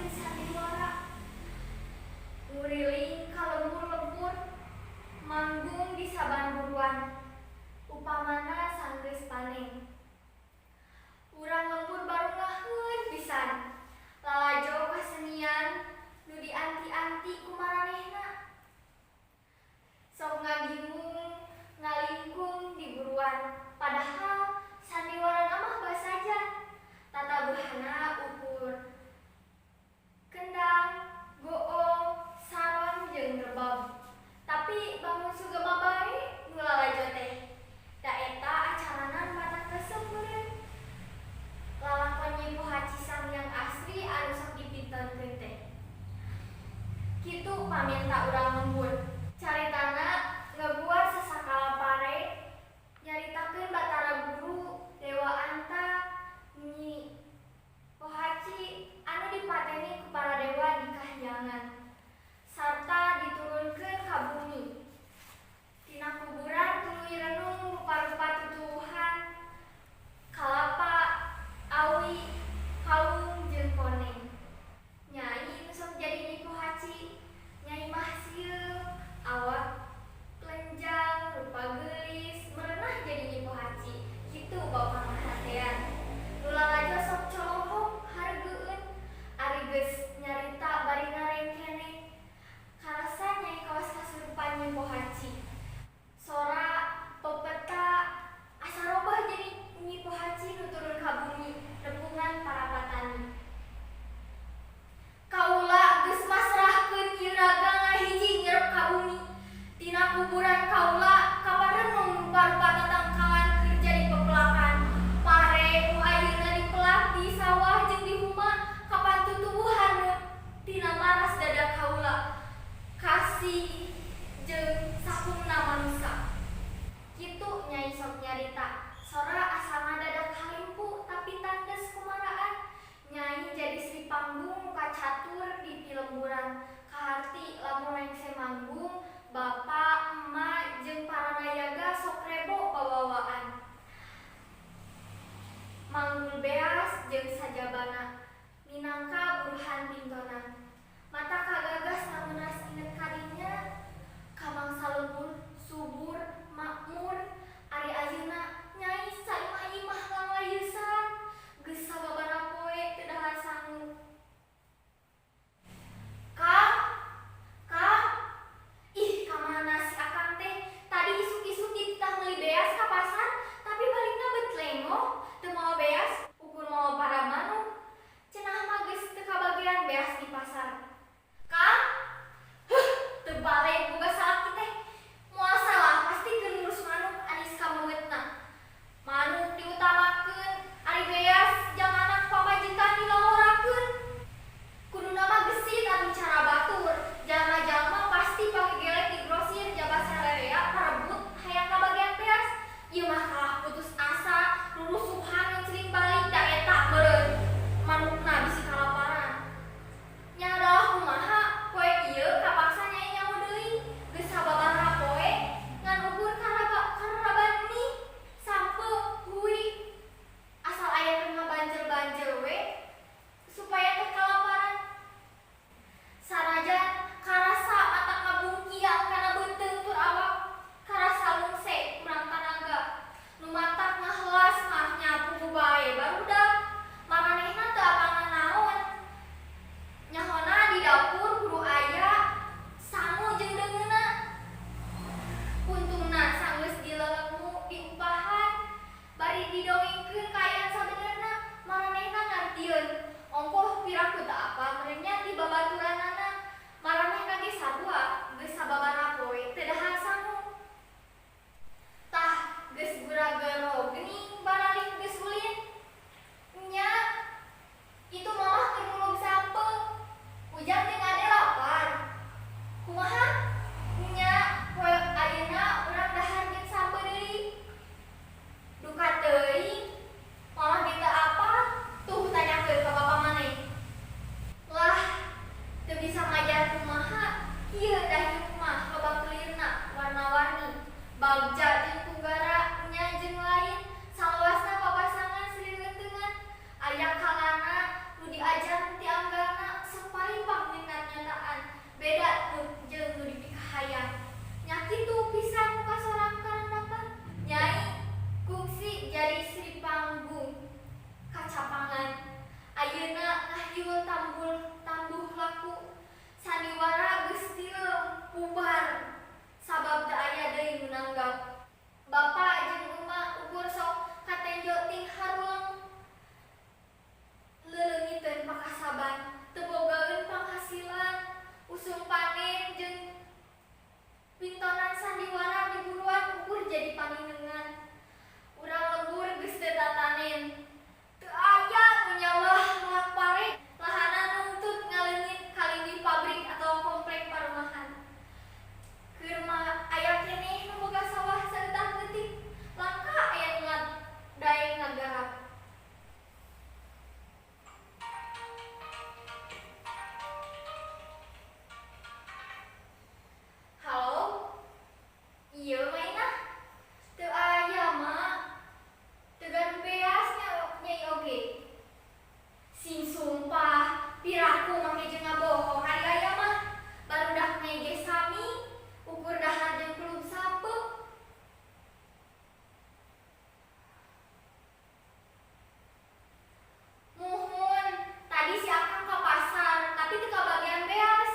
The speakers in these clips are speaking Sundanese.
keur sandiwara. Nguriling ka lembur-lembur, manggung di saban buruan, upamana sanggeus panen. Urang lembur barungaheun pisan, lalajo kasenian nu dianti-anti ku maranehna. Sok ngagingung ngalingkung di buruan, padahal sandiwarana mah basaja. Tatabuhna ukur kendang, goong, saron jeung rebab. Tapi bangun sugema bae nu lalajo teh. Da eta acarana matak resep meureun. Lalakon Nyi Pohaci Sanghyang Asri anu sok dipintonkeun teh. Kitu pamenta urang lembur. Caritana ngaguar sasakala pare, nyaritakeun Batara Guru, Dewa Anta, Nyi Pohaci anu dipateni ku para dewa di kahyangan sarta diturunkeun ka bumi. Tina kuburan tuluy renung rupa-rupa tutuwuhan, kalapa, awi, kawung jeung koneng. Nyai nu sok jadi Nyi Pohaci, Nyai mah sieum, awak lenjang, rupa geulis, merenah jadi Nyi Pohaci. Kitu bapa ngahatean. Nu lalajo sok colohok hareugeun, ari geus nyarita bari ngarengkeneng. Karasa Nyai kawas kasurupan Nyi Pohaci. Sora pepeta asa robah jadi Nyi Pohaci nu turun ka bumi nepungan para patani. Kaula geus masrahkeun ieu raga ngahiji nyerep ka bumi. Tina kuburan kaula kaparenung rupa-rupa tatangkalan keur jadi pepelakan. Pare nu ayeuna dipelak di sawah jeung di huma kapan tutuwuhan nu tina maras dada kaula. Kasih jeung sakumna manusa. Kitu Nyai sok nyarita. Sora asa ngadadak kalimpu tapi tandes kumaraan. Nyai jadi Sri Panggung nu kacatur di pilemburan. Kaharti lamun rengse manggung, bapa, emak jeung para nayaga sok rebo bawawaan. Manggul beas jeung sajabana minangka buruhan pintonan. Matak kagagas lamun ras inget kadinya, ka mangsa lembur subur makmur. Ari ayeuna Nyai saimah-imah langlayeusan, geus sababaraha poe teu dahar sangu. Kang, Kang, ih, kamana si Akang teh? Tadi isuk-isuk dititah meuli beas ka pasar, tapi balikna bet lengoh, teu mawa beas, ukur mawa para manuk. Cenah mah geus teu kabagian beas di pasar. Kang, heuh, teu balik boga salaki teh. Moal salah pasti keur ngurus manuk anis kameungeutna. Manuk diutamakeun, ari beas jang anak pamajikan dilohorakeun. Kuduna mah gesit atuh cara batur. Jalma-jalma pasti pagegelek di grosir jaba sararea parebut hayang kabagian beas. Ieu mah kalah putus asa, rurusuhan ngeuncling balik, da eta meureun manukna bisi kalaparan. Nya adalah. Sandiwara geus tilem bubar sabab teu aya deui nu nanggap. Bapa jeung emak ukur sok katenjo ting haruleng leulengiteun pakasaban, teu bogaeun panghasilan, usum panen jeung pintonan sandiwara diburuan ukur jadi panginengan. Urang lembur geus teu tatanen. Teu aya nu nyawah melak pare, lahanna nungtut ngaleungit kalindih pabrik atawa komplek parumahan. Keur mah aya keneh nu boga sawah saeutah leutik, langka aya nu daek ngagarap. Halo? Ieu mainah? Teu aya, Mak. Teu gaduh beas nya Nyai oge. Sing sumpah, piraku make jeung ngabohong ari aya mah. Barudak Nyai ge sami, ukur dahar jeung kulub sapeuk. Muhun, tadi si Akang ka pasar, tapi teu kabagian beas.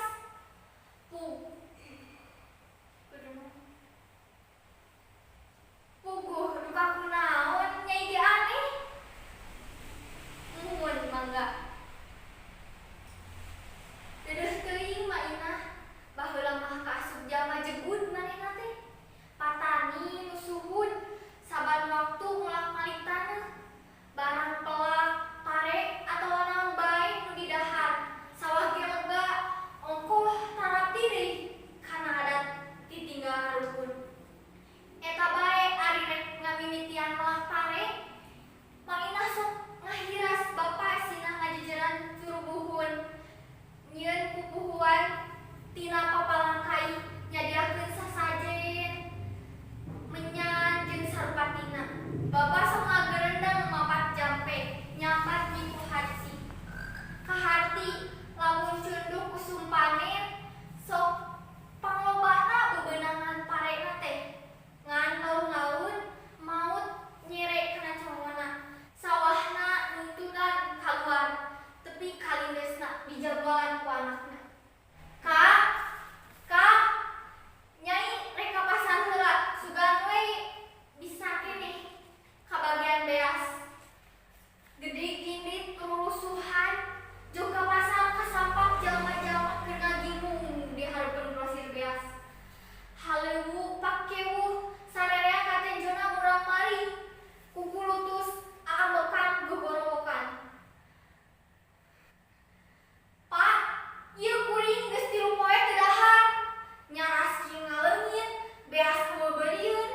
Puguh duka kunaon Nyai ge aneh. Muhun mangga. Deudeuh teuing Mak Inah, baheula mah kaasup jalma jegud manehna teh. Patani nu suhud, saban waktu mulak-malik taneuh. Barang pelak, pare atawa naon bae nu didahar. Sawah ge lega, ongkoh tarapti deui kana adat titinggal karuhun. Eta bae ari rek ngamimitian melak pare, Mak Inah sok ngahiras bapa sinah ngajejeran surubuhun. Nyieun pupuhuan tina papalangkai nyadiakeun sasajen, menyan jeung sarupatina. Bapa sok ngagerendeng mapat jampe, nyambat nyiku haji. Kaharti lamun cunduk usum panen sok panglobana bebeunangan parena teh. Ngan taun-taun maut nyere kana congona. Sawahna nungtutan kaluar, tepi kalindesna dijagwalan ku anakna. Kak, Kak, Nyai rek ka pasar heula, sugan we bisa keneh kabagian beas. Gede indit rurusuhan, jog ka pasar kasampak jalma-jalma keur ngagimung di hareupeun grosir beas. Halewu pakewuh sarerea katenjona murang-maring, kukulutus aambekan gogorowokan. Pak, ieu kuring geus 3 poe teu dahar. Nyaras jeung ngaleungit, beas kabeberieun.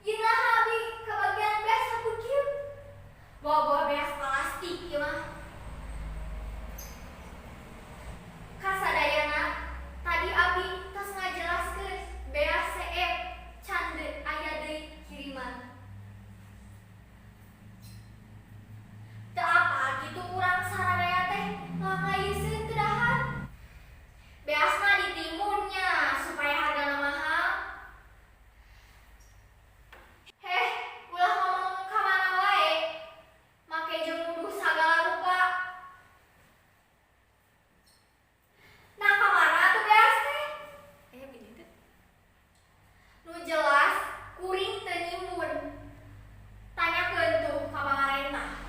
Ieu naha abi kabagian beas sapu kieu? Bawa-bawa beas plastik ieu mah. Kasadayana tadi abi tos ngajelaskeun beas seep can aya deui kiriman. Teu apa kitu urang sararea teh ngangayeuseun teu dahar. Beasna ditimbun nya supaya hargana mahal. Heh, ulah ngomong ka mana wae. Make jeung nuduh sagala rupa. Nah, ka mana tuh beas teh? Aya bunyi teu? Nu jelas kuring teu nyimbun. Tanyakeun tuh ka pamarentah.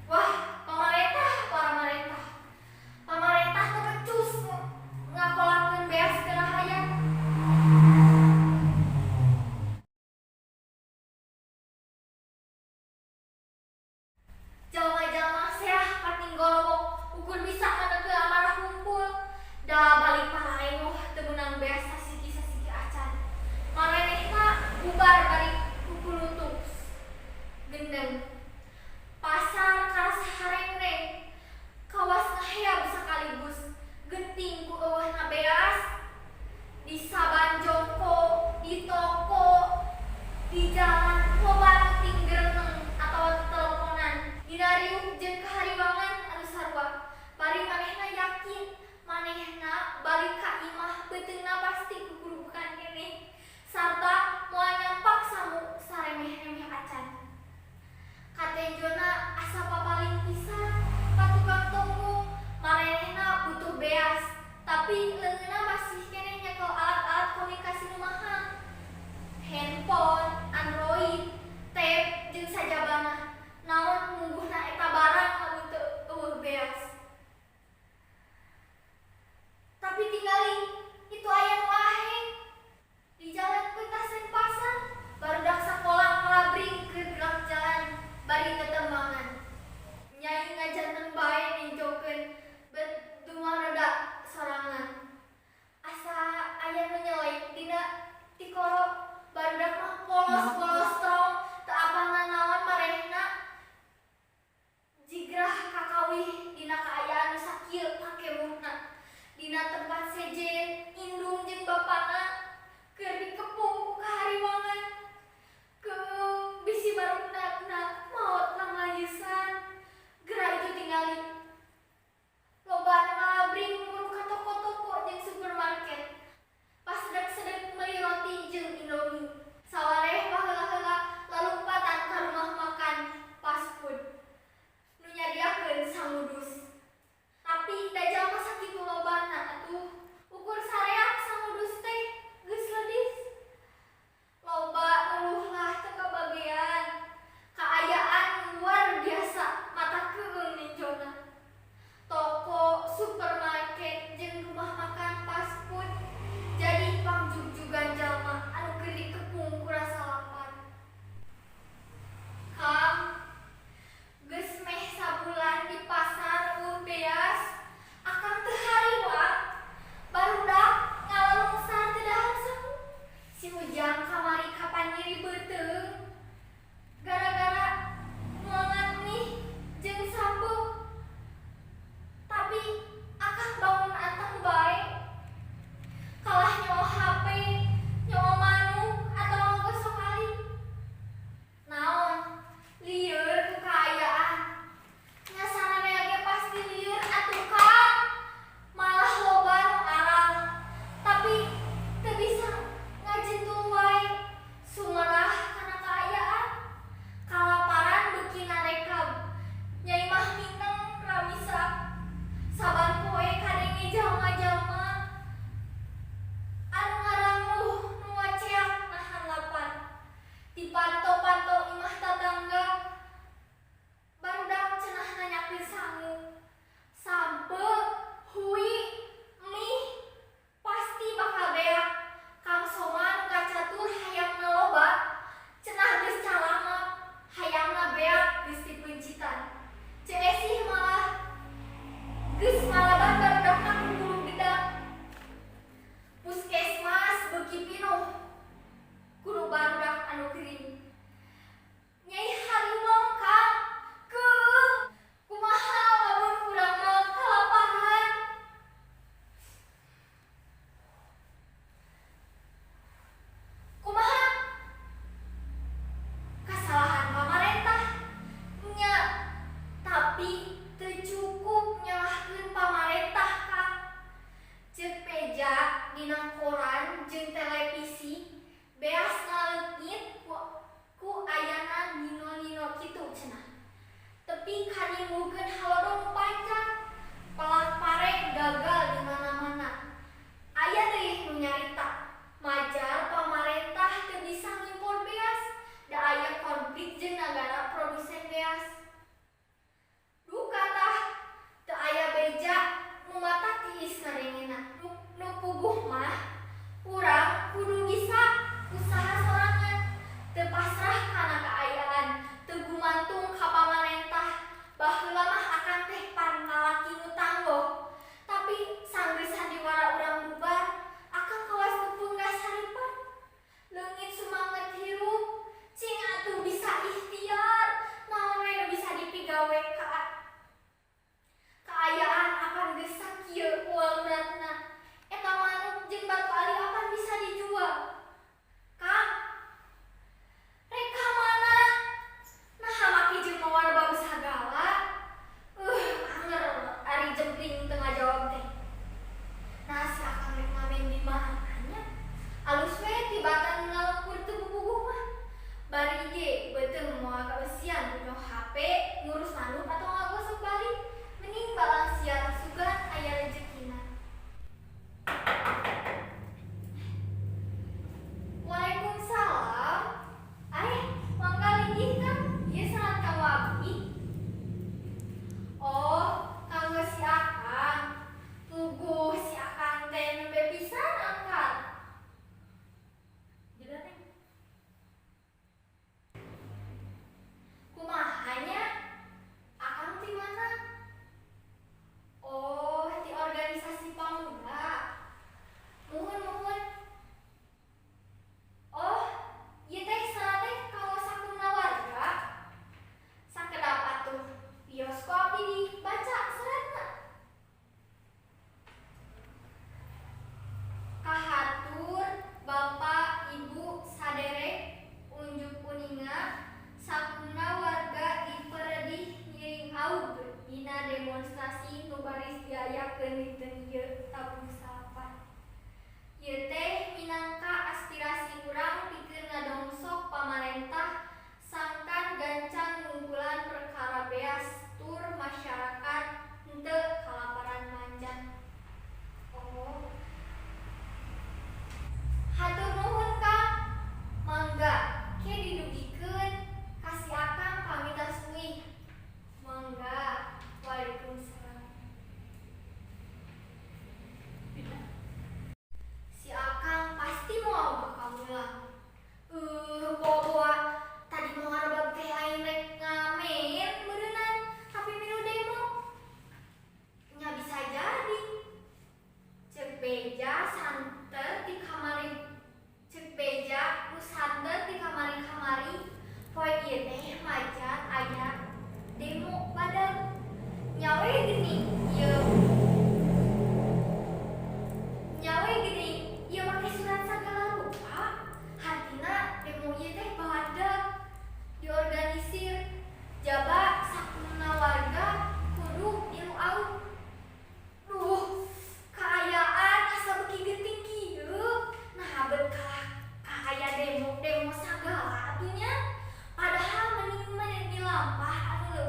Wah, pamarentah, pamarentah. Pamarentah teu becus ngakolakeun beas ke rahayat. Jalma-jalma seah pating gorowok ukur bisa nganeukeun amarah hungkul. Da balik paraengoh teu meunang beas sasiki-sasiki acan. Maranehna bubar balik kukulutus. Gendeng. Pasar karasa harengreng. Kawas ngaheab sakaligus. Genting ku eueuhna beas. Di saban jongko, di toko, di jalan loba nu ting gereneng atawa teteleponan. Dina riuh jeung kahariwangan anu sarua. Bari manehna yakin manehna balik ka imah beuteungna pasti kukurubukan keneh. Sarta moal nyampak samu saremeh-remeh acan.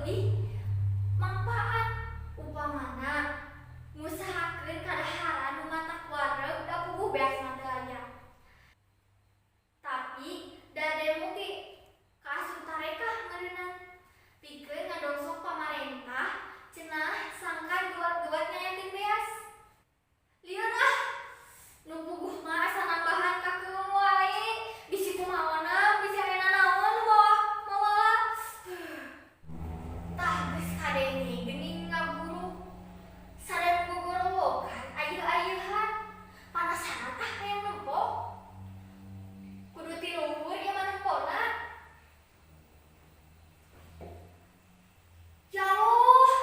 leuwih mangpaat. Upamana ngusahakeun kadaharan nu matak wareg da puguh beas mah teu aya. Tapi da demo ge kaasup tarekah meureunan. Pikeun ngadongsok pamarentah cenah sangkan duat-duat ngayakeun beas. Lieur ah, nu puguh mah asa nambahan kakeung wae, bisi kumaona, bisi aya nanaon nu mawa mawa. Tah geus kadenge geuning ngaburu. Sadan gogorowokan ayeuh-ayeuhan. Panasaran ah hayang nempo. Kudu ti luhur ieu mah nempona. Ya Allah,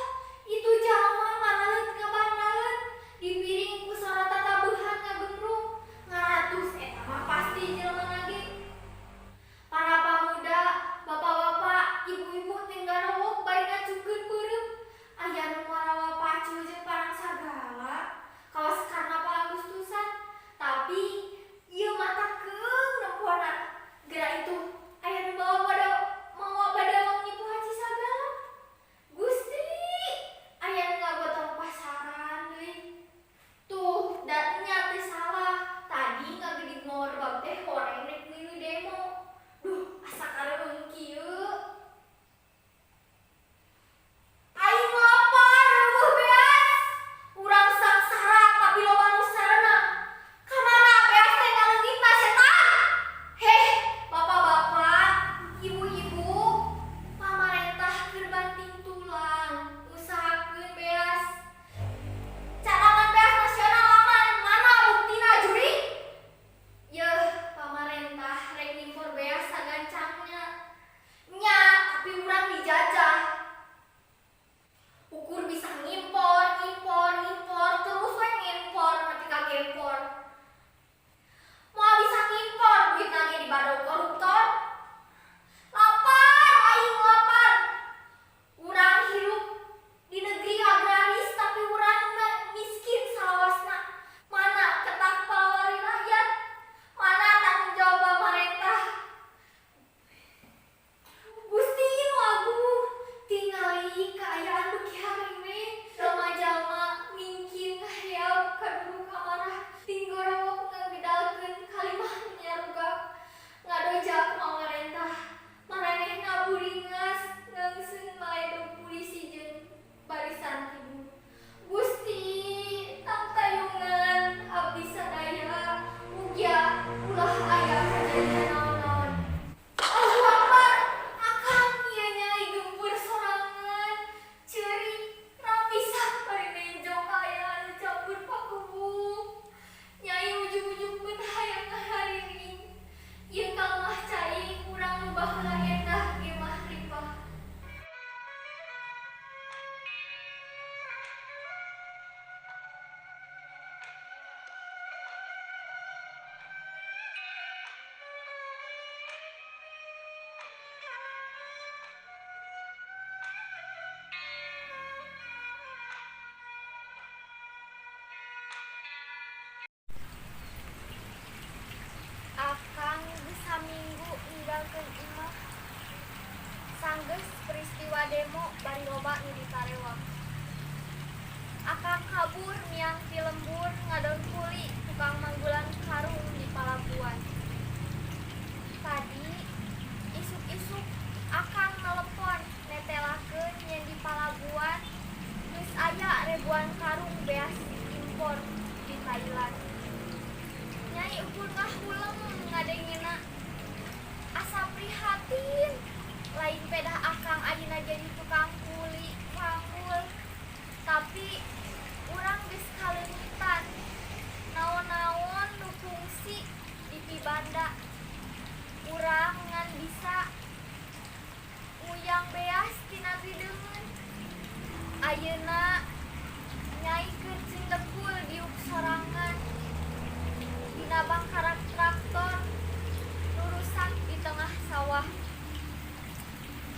itu jalma nganaleut ngabanaeut, dipiring ku sora tatabuhan ngagembrung, ngaratus eta mah pasti jelema ge. Para pamuda, bapak-bapak, ibu-ibu teh ngarowok bari ngacungkeun beureum. Aya nu marawa pacul jeung parang sagala, kawas karnaval Agustusan. Tapi ieu mah keung nempona. Geura itu aya nu bawa pada mawa badawang nyipu haji sagala. Gusti, aya nu ngagotong pasaran deui. Tuh, da nya teu salah. Tadi ngagedig mawa rebab teh horeng rek milu demo. Duh, asa kareung kieu. Aing lapar euweuh beas. Urang sangsara tapi loba nu sareunang. Kamana beas teh ngaleungitna setan? Heh, bapak-bapak, ibu-ibu, pamarentah keur banting tulang, usahakeun beas. Cadangan beas nasional aman, mana buktina juri? Yeuh, pamarentah rek ngimpor beas sagancangna. Nya, tapi urang dijajah. Ukur bisa ngimpor, ngimpor, ngimpor, terus we ngimpor nepi ka gempor. Moal bisa ngimpor, duitna ge dibadog koruptor. Lapar, aing lapar. Urang hirup di negeri agraris tapi urang mah miskin salawasna. Mana ketak palawari rakyat? Mana tanggung jawab pamarentah? Gusti nu agung, tingali kaayaan beuki hareme, jalma-jalma mingkin ngaheap kaduru kamarah, tinggorowok ngagedalkeun kalimah nyarugak, ngadoja ka pamarentah, maranehna buringas ngeungseun maledog pulisi jeung barisan tidur. Gusti, tangtayungan abdi sadaya, mugia ulah aya kajadian naon-naon. Allahu Akbar, akang ieu nyai gempur sorangan, ceurik rapisan bari nenjo ka aya anu campur pakubu. Nyai ujug-ujug beun hayang ngahariring. Ieu kalemah cai urang nu baheula endah ge mah ripah. Akang geus saminggu ninggalkeun imah. Sanggeus peristiwa demo bari loba nu ditarewang. Akang kabur miang ti lembur ngadon kuli tukang manggulan karung di palabuhan. Tadi isuk-isuk akang nelepon netelakeun yen di palabuhan geus aya ribuan karung beas impor di Thailand. Nyai ukur ngahuleng ngadengena. Asa prihatin, lain pedah akang ayeuna jadi tukang kuli panggul. Tapi urang geus kaleungitan. Naon-naon nu kungsi dipibanda. Urang ngan bisa nguyang beas tina hideungeun. Ayeuna nyai keur cindekul diuk sorangan. Dina bangkarak traktor nu rusak di tengah sawah.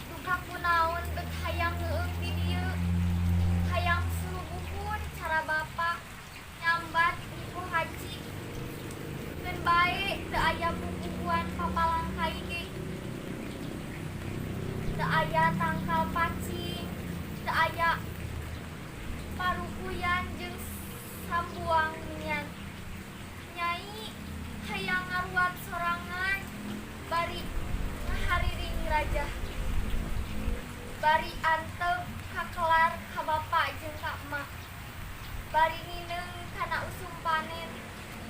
Duka kunaon bet hayang ngeueung di dieu. Hayang surubuhun cara bapak nyambat nipu haji. Keun bae teu aya pupuhuan papalangkai ge. Teu aya tang tangkal pacing, teu aya parukuyan jeung sambuang menyan. Nyai hayang ngaruat sorangan bari ngahariring rajah. Bari antep kakelar ka bapa jeung ka emak. Bari ngineung kana usum panen,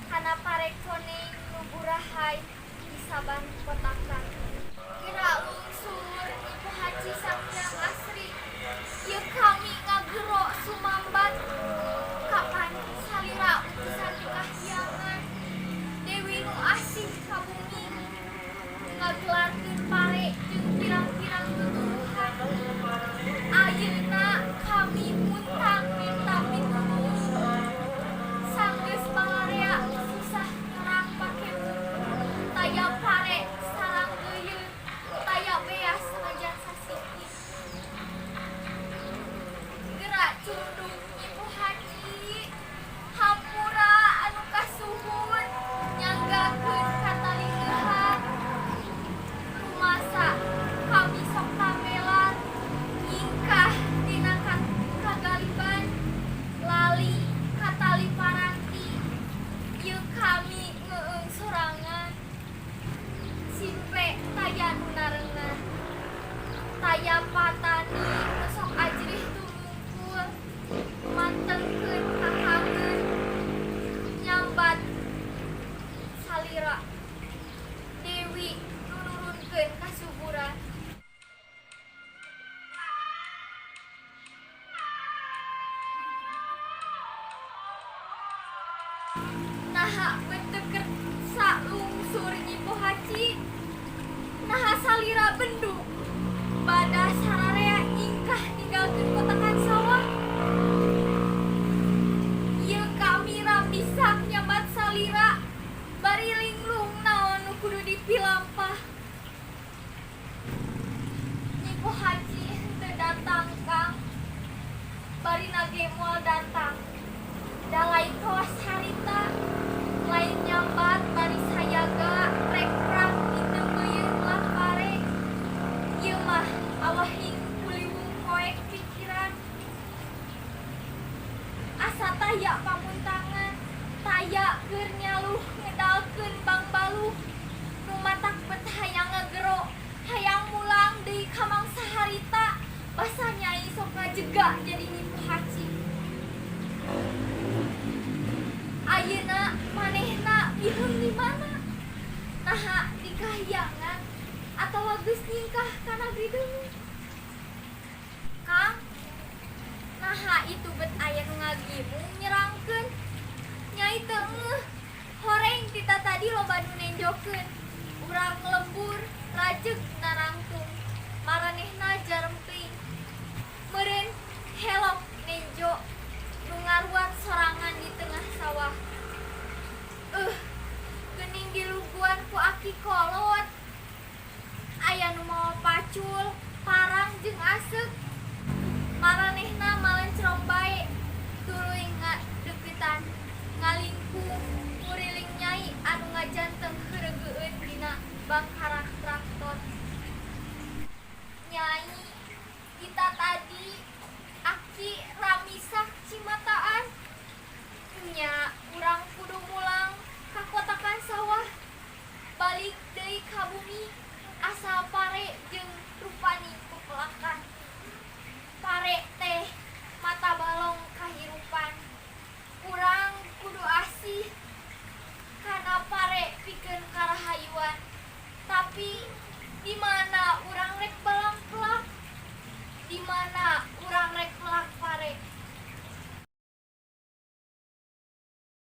kana pare koneng nu burahay di saban kotakan. Geura lungsur Nyi Pohaci Sanghyang Asri, ieu kami ngagero sumambat. Kapan salira utusan ti kahyangan, Dewi nu asih ka bumi, ngagelarkeun pare jeung pirang-pirang tutuwuhan. Ayeuna kami muntang minta pitulung. Sanggeus balarea susah nyerang pakemun. Taya pare sarang geuyeun, taya beas sanajan sasikit. Geura cunduk Nyi Pohaci, hampura anu kasuhun nyanggakeun katalingeuhan. Rumasa kami sok tamelar nyingkah dina kagaliban, lali katali paranti. Ieu kami ngeueung sorangan, simpe taya nu narengan. Taya patani nu sok ajrih tumungkul, mantengkeun kakangen nyambat salira, Dewi nu nurunkeun kasuburan. Naha bet teu kersa lungsur Nyi Pohaci, naha salira bendu bada sararea nyingkah ninggalkeun kotakan sawah. Ieu kami ramisak nyambat salira bari linglung naon nu kudu dipilampah. Nyi Pohaci henteu datang, Kang, bari nage moal datang. Da lain kawas harita, lain nyambat bari sayaga rek perang indeum beuyeum lah pare. Ieu mah awahing kuliwung poek pikiran. Asa taya pamuntangan, taya keur nyaluh ngedalkeun bangbaluh. Nu matak bet hayang ngagero, hayang mulang deui ka mangsa harita, basa Nyai sok ngajega jadi Nyi Pohaci. Ayeuna manehna biheung di mana? Naha di kahyangan atawa geus nyingkah ka nagri deungeun? Kang, naha itu bet aya nu ngagimung nyerangkeun? Nyai teu ngeuh, horeng tita tadi loba nu nenjokeun. Urang lembur rajeg narangtung, maranehna jarempling. Meureun helok nenjo nu ngaruat sorangan di tengah sawah. Geuning diluguan ku aki kolot. Aya nu mawa pacul, parang jeung aseuk. Maranehna malencrong bae, tuluy ngadeuketan, ngalingkung nguriling Nyai anu ngajanteng heureugeun dina bangkarak traktor. Nyai, kita tadi aki ramisak cimataan. Nya urang kudu mulang ka kotakan sawah, balik deui ka bumi asal pare jeung rupani pepelakan. Pare teh mata balong kahirupan. Urang kudu asih kana pare pikeun karahayuan. Tapi di mana